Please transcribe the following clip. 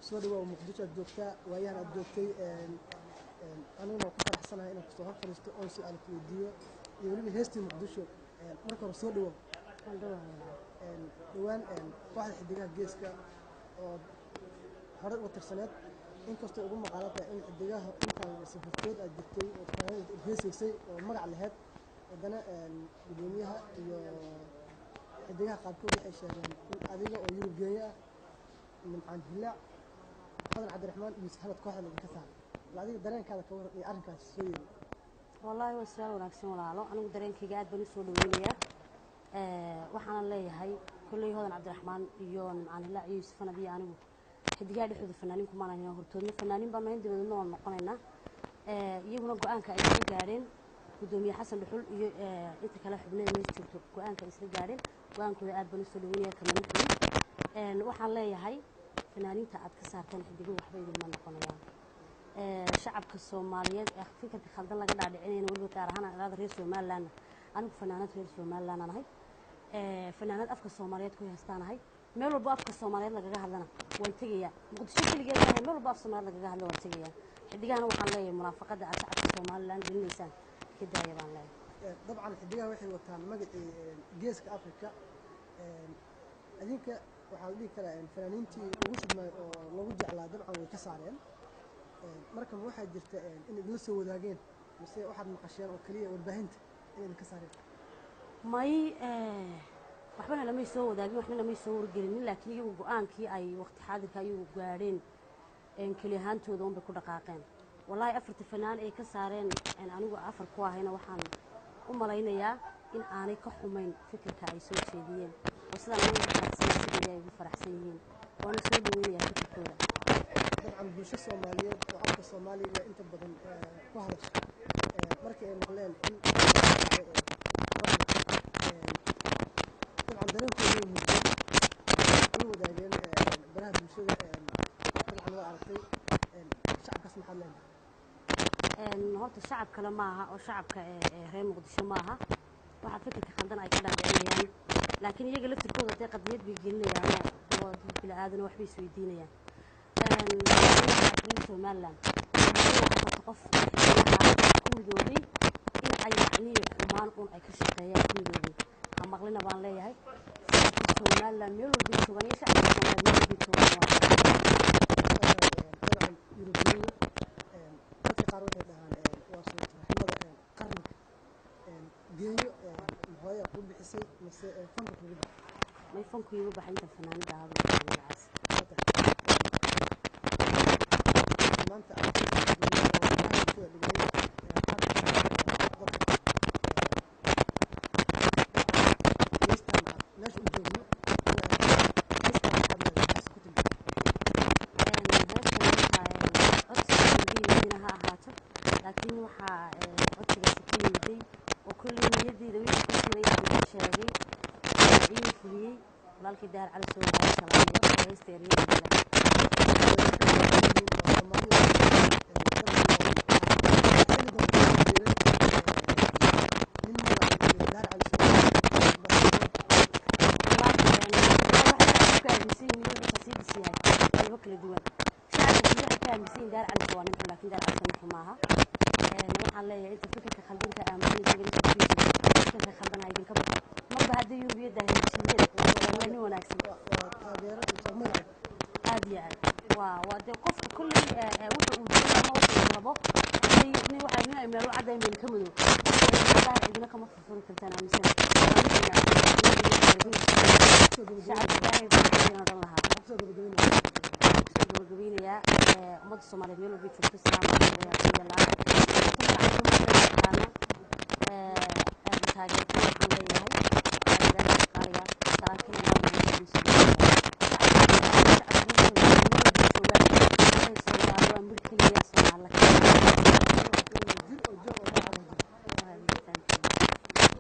Soo dhawaa, Muqdisho aad joogtaa, waayahan aad joogtay. Aniguna waan ku faraxsanahay inaan kusoo hor fadhiisto oon su-aal ku weydiiyo iyo weliba heestii Muqdisho. Marka hore soo dhawow. Dhowaan kooxda Xidigaha Geeska oo horey uga tirsaneed, inkastoo ugu maqaalo tahay in Xidigaha intaan safartood aad jirtay oo fanaanad heesaysay oo magac laheyd, haddana gudoomiyaha iyo Xidigaha qaarkood waxay sheegeen in adiga oo Yurub Geenya ah, Nimcaan Hilaac, Hodan Cabdiraxmaan iyo Saxanad kooxda laydinka saaray. Bal adiga dareenkaada ka waran iyo arrinkaas soo yeeri. Wallaahi waa su-aal wanaagsan, walaalo. Anigu dareenkayga aad baan usoo dhaweynayaa. Waxaanan leeyahay kolley Hodan Cabdiraxmaan iyo Nimcaan Hilaac iyo Yuusuf Hanad iyo anigu Xidigaha dhexdooda fanaaniin kumaan ahayn. Hortoodna fanaaniin baanu hayn, dabadeedna waan noqonaynaa. Iyaguna go-aanka ay isla gaadheen, gudoomiye Xasan Dhuxul iyo inta kale xubnaha meesha joogto, go-aanka ay isla gaadheen, go-aankooda aad baan usoo dhaweynaya, kamana xubin. Waxaan leeyahay fanaaniinta aad ka saarteen Xidiguhu waxba idinma noqonayaan. Shacabka Soomaaliyeed ee fikirka khaldan laga dhaadhicinayna, weliba gaar ahaan aan reer Somalilandna, anigu fanaanad reer Somaliland aan ahay, fanaanad afka Soomaaliyeed ku heestaanahay. Meel walbo afka Soomaaliyeed lagaga hadlana waan tegayaa. Muqdisho keligeed maaha, meel walbo af Soomaaliyeed lagaga hadla waan tegayaa. Xidigahana waxaan leeyahay munaafaqada aad shacabka Somaliland gelinaysaan ka daaya baan leeyahay. Dabcan Xidigaha waxay wataan magacii Geeska Africa. Adinka waxaa la dhihi karaa fanaaniintii ugu shidmay oo lagu jeclaa dabcan way ka saareen. Marka ma waxaa jirta in idinla soo wadaageen mise waxaad maqasheen oo keliya warbaahinta in idinka saareen? May, waxbana lamay soo wadaagin, waxna lamay soo wargelinin, laakiin iyagu go-aankii ay waqti xaadirka iyagu gaadheen keli ahaantooda unbay ku dhaqaaqeen. Wallaahi afarta fanaan ay ka saareen, anigu afar ku ahayna, waxaan u malaynayaa in aanay ka xumayn fikirka ay soo jeediyeen oo sidaan anigu ugu faraxsan sidii ay ugu faraxsan yihiin, waana soo dhaweynayaa fikirkooda. Dabcan bulsho Soomaaliyeed oo afka Soomaaliga inta badan ku hadasha markii ay maqleen in dabcan dareenkooda way muujiyeen, way wadaageen baraha bulshada. Dabcan waa aragtay shacabkaas, maxaad leedahay? Horta shacab kale maaha oo shacabka reer Muqdisho maaha waxaa fikirka khaldan ay ka dhaadhicinayaan, laakiin iyaga laftirkooda dee qadiyad bay gelinayaan oo dad bini-aadan waxbay isweydiinayaan. Reer Somaliland afarta qof ku midoobay in ay yacnii xumaan un ay ka shaqeeyaan ku midoobay ha maqlina baan leeyahay. Shacabka Somaliland meel walbay joogaan iyo shacabka Soomaaliyeed meel walbay joogaan waa Dabcan Yurubgeenya dadka qaar waxay dhahaan waa suurta raxmada qarniga. Geenyo hooyaa kuu bixisay mise fanka kugu baxay? May, fanku iigu baxay inta fanaanida ahaa magacaas. Maanta aad bulshada dhignay qaar dadka heestan meesha u joogno, heestan maxaad leedahay, maxaase ku timid? Heestan markaa codsiga uga yimidina ha ahaato, laakiin waxaa codsigaasi ka yimiday oo kolley niyadeyda wixii ku jiray aan ka sheegay iina fuliyey walaalkii Daar Cali soo salaamayo heesta eryadeeda. Waxay ka aaminsan yihiin wuxuu sii dhis yahay qaybo kala duwan. Shacabka guud waxay ka aaminsan yihiin Daar Cali waa nin xun, laakiin Daar Cali nin xun maaha. Waxaan leeyahay inta fikirka khaldanka aaminsan isaga fikirka khaldan ha idinka baxo. Marba haddii Yurubiyadda heshiiyeen, waa nin wanaagsan aad iyo aad. Waa dee qofka kolley wuxuu uu doonayo ama wuxuu uu rabo nin waxaa nin ay meel u caddayn bayna ka madow daahir cidina kama furfuri kartaan aaminsan. Shacabka Ilaahay baa odhan lahaa. Kusoo gabagabaynayaa. Kusoo gabagabeynayaa ummadda Soomaaliyeed meel walbay joogto, salaam.